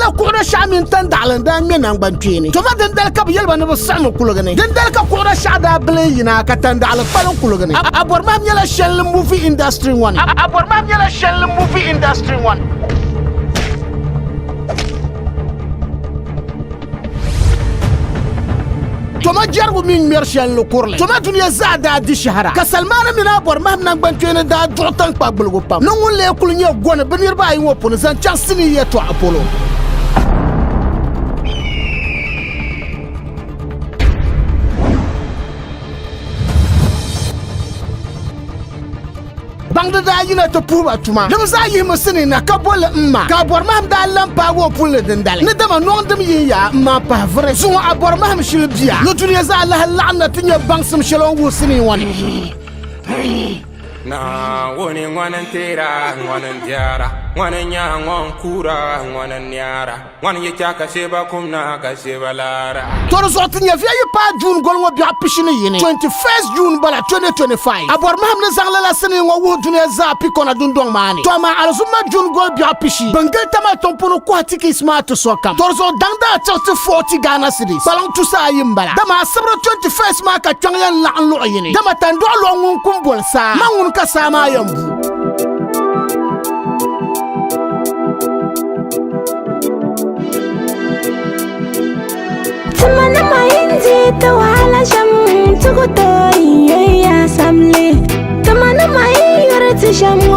Lala kuɣu shɛɣu mini tandaɣili n-daa ŋme naŋgbankpeeni. Toma dindali ka bɛ yɛli ba ni bɛ siɣimi kuligi ni. Dindali ka kuɣu shɛɣu daa bili yina ka tandaɣili kpalim kuligi ni. A bɔri mahim nyɛla shɛlli movie industry ŋɔ ni. A bɔri mahim nyɛla shɛlli movie industry ŋɔ ni. Toma jɛrigu mini ŋmɛri shɛlli kurili. Toma dunia zaa daa di shɛhira, ka Salmaana mini a bɔri mahim naŋgbankpeeni daa duɣi taŋkpagbiligu pam ni ŋun lee kuli nyɛ gɔni bɛ niriba ayi ŋɔ puuni zaŋ chaŋ sinii yɛtɔɣa polo. Baŋdi daa yina ti puhi ba tuma. Di bi zaa yihimi sinii na ka boli m ma, ka Abɔrimahim daa lan paagi o puli ni dindali. Ni dama nɔŋdim yin yaa m ma pahi vuri. Zuŋɔ Abɔrimahim shili bia ni dunia zaa lahi laɣim na ti nya baŋsim shɛli o ni wuhi sinii ŋɔ ni. Naawuni ŋɔni n-teera, ŋɔni n-biɛra, ŋɔni n-nya ŋɔn kuura, ŋɔni n-niɛra. Ŋɔni yi chaɣ ka sheba kum na ka sheba laara. Tɔri zuɣu ti nyɛviya yi paai June goli ŋɔ biɛɣu pishi ni yini, 21st June bala 2025. A bɔri mahim ni zaŋ lala sinii ŋɔ wuhi dunia zaa Pikona dundɔŋ maa ni. Tɔ amaa Alizumma June goli biɛɣu pishi, bɛn gili Tamale tiŋ puuni kɔhi tikis maa ti sokam. Tɔri zuɣu daŋ daa tiɣi ti 40 Ghana cedis, kpaliŋ tusa ayi m-bala. Dama Asibiri 21st maa ka kpiɔŋ yɛn laɣim luɣ yini, dama tandɔɣu lɔɣu ŋun kum boli saa, man ŋuni ka saa maa yɛn bu. Timanima indi ti wahala shɛm ti ku tooi yoya samli. Timanima yi yuri ti shɛm ŋɔ.